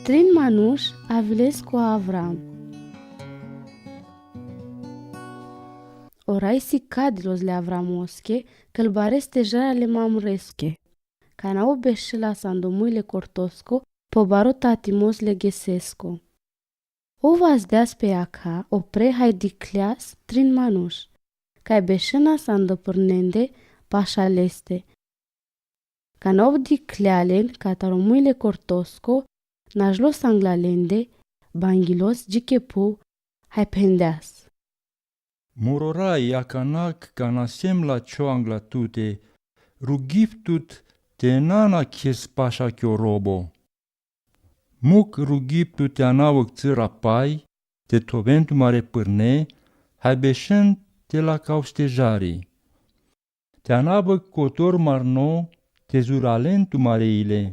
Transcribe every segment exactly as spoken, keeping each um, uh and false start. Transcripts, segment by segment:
Trin manuš avilescu Avram. Orai si kadilos le Avramoske, kălbaresc težarele mamreske. Kana ov bešelas ando muile kortosko, po baro tati mos le gesesku. Ov azdeas pe akha, opre hai dikhleas trin manuš, kaj bešenas ando prnende paša leste. Kana ov dikhlea len kataro muile kortosko, našlos angla lende, bangilos dži ke phuv, hai phendeas: Mororai, akanak kana sem lačho angla tute, rugiv tut te na nakhes paša kjorobo. Muk rugiv tut te anavk cvrapaj, te thoven tumare prne, hai bešen te lakavs težari. Te anavk kotor marno, te zuralen tumare ile.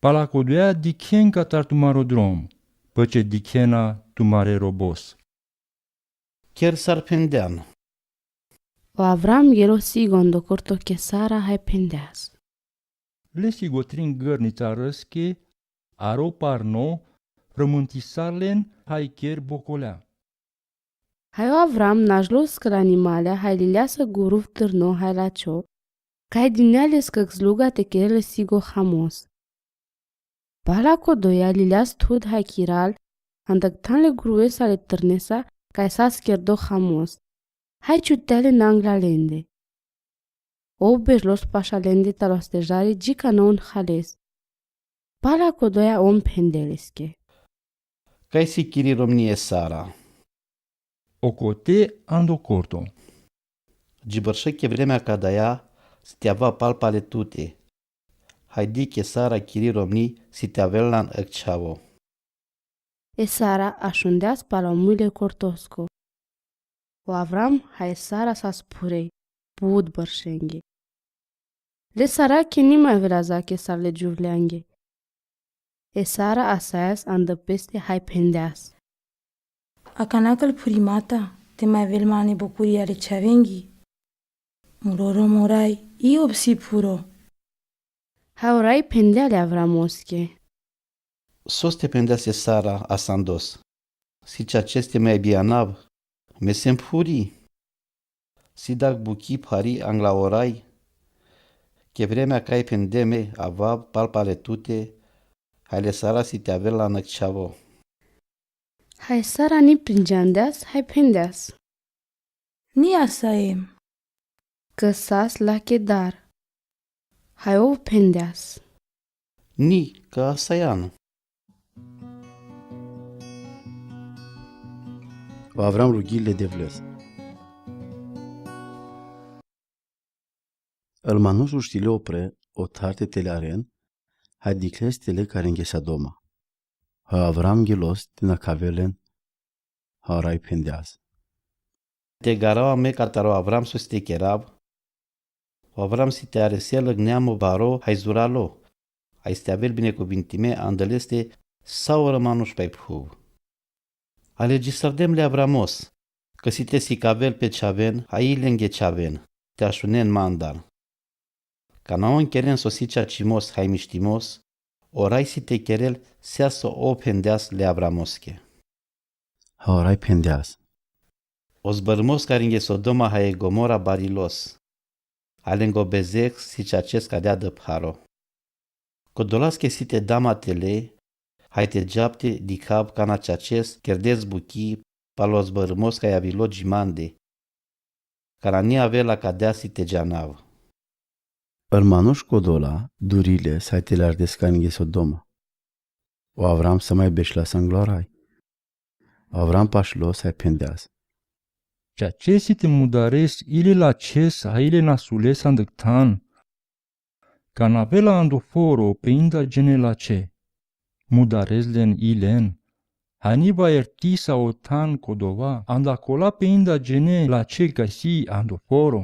Pala kodoja dikhen katar tumaro drom, păce dikhena tumare robos. Kjer sar phendean. O Avram gelo sigo ando korto ke Sara hai phendeas: Lesigo trin grnica rske, aro parno, frământisar len hai kjer bokolea. Hai o Avram našlo uskăl animalea hai lileasă guruv târno hai lačho, kaj dinea leskëk sluga te kere lesigo hamos. Pala kodoja lileas thud hai kiral, andëkthan le guruvesa le târnesa, kaj sas kerdo hamos. Hai čutea len angla lende. Ov bežlos paša lende taro stežari dži kana on hales. Pala kodoja on phende leske: Kaj si kiri romni, e Sara? Okote ando korto. Dži băršë ke vremea kadaja si te avav pal pale tute. Hajdi ke Sara kiri romni si te avel lan ëk čhavo. E Sara ašundeas pala o muile kortosko. O Avram hai e Sara sas phurej, but bëršenge. Le Sarake ni mavela zake sar le džuvleange. E Sara asajas andë peste hai phendeas: Akana kal phurimata, te mavel mane bokurija le čhavengi. Muroro morai, i obsi phuro. Hai orai phendea le Avramoske: Sos te phendeas, e Sara, asandos? Si čačes te mabi anav, me sem phuri. Si dak buki phari angla orai. Ke vremea kaj phendea me avav pal pale tute, hai le Sara si te avel lan ëk čhavo. Hai Sara ni prinđandeas, hai phendeas: Ni asajem. Kë sas lake dar? Hai ov phendeas: Ni, kë asajan. O Avram rughi le Devlesku. Ël manuš uštile opre o tharde te le aren, hai dikhle stelë karengje Sodoma. Hai o Avram gelos te na khavel len, hai orai phendeas: Te garava me kataro Avram so si te kerav. O Avram si te aresel ëk neamo baro hai zuralo, hai si te avel binekuvintime andë leste sa o rë manuš paj phuv. Ale džisardem le Avramos, kë si te sikavel pe čhaven hai i lengje čhaven, te ašunen mandar. Kana on keren so si čačimos hai mištimos, orai si te kerel seas so ov phendeas le Avramoske. Hai orai phendeas: O zbërmos karengje Sodoma hai e Gomora barilos. Hai lengo bezek si čačes ka dea dë pharo. Ko dolaske si te dama tele, hai te džab te dikhav kana čačes kerdes buki palo zbërmos kaj avilo dži mande. Kana ni avela ka dea si te džanav. Ël manuš ko dola, duriles hai te le ardes karengje Sodoma. O Avram sa maj bešlas angla orai. O Avram pašlos hai phendeas: Čačes si te mudares i le lačhes hai i le nasules andëkthan. Kana avela ando foro peinda džene lačhe. Mudares len i len. Hai ni vajertisa o than ko dova anda kola peinda džene lačhe kaj si ando foro.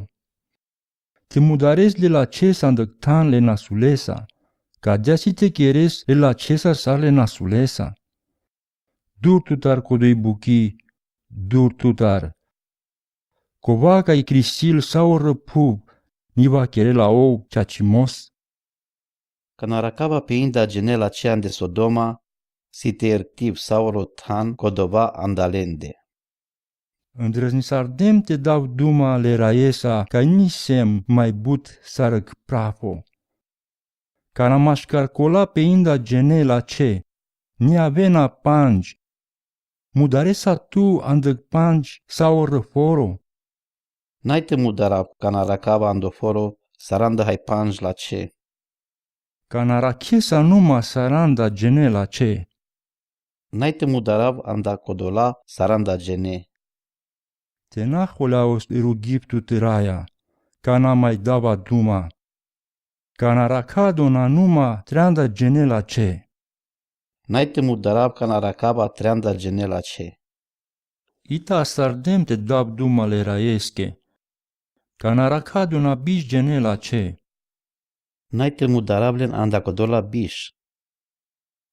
Te mudares le lačhes andëkthan le nasulesa, kadaja si te keres le lačhesa sar le nasulesa. Dur tutar ko doj buki, dur tutar. Kova kaj krisil sa o rë phuv, ni vakerela ov čačimos. Kana arakava peinda džene lačhe ande Sodoma, si te erktiv saoro than kodova anda lende. Îndrăznisardem te dav duma le raesa, kaj nisem maj but sarg prafo. Kana maškar kola pe inda džene lačhe, ni avena pandž. Mudaresa tu andëk pandž saoro foro? Naj te mudarav kana rakava ando foro saranda haj pandž lačhe. Kana rakhesa numa saranda džene lačhe? Naj te mudarav anda kodola saranda džene. Te na holjavos li rugjiv tut raja, kana maj dava duma. Kana rakha dona numa treanda džene lačhe? Naj te mudarav kana rakava treanda džene lačhe. Ita sardem te dav duma le rajeske. Kana rakha dona biš džene lačhe? Naj te mudarav len anda kodola biš.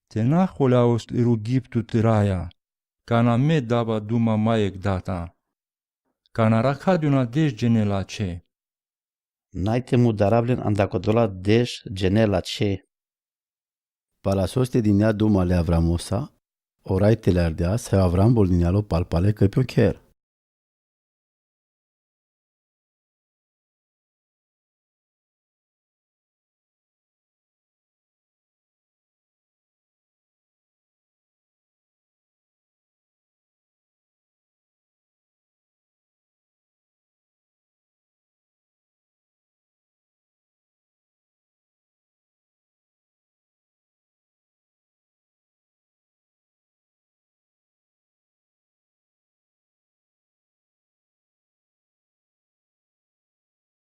Te na holjavos li rugjiv tut raja, kana me dava duma maj jekh data. Kana rakha dona deš džene lačhe? Naj te mudarav len anda kodola deš džene lačhe. Pala so stidinea duma le Avramosa, o raj te ardea saj o Avram bolinea lo pal pale krpjo kher.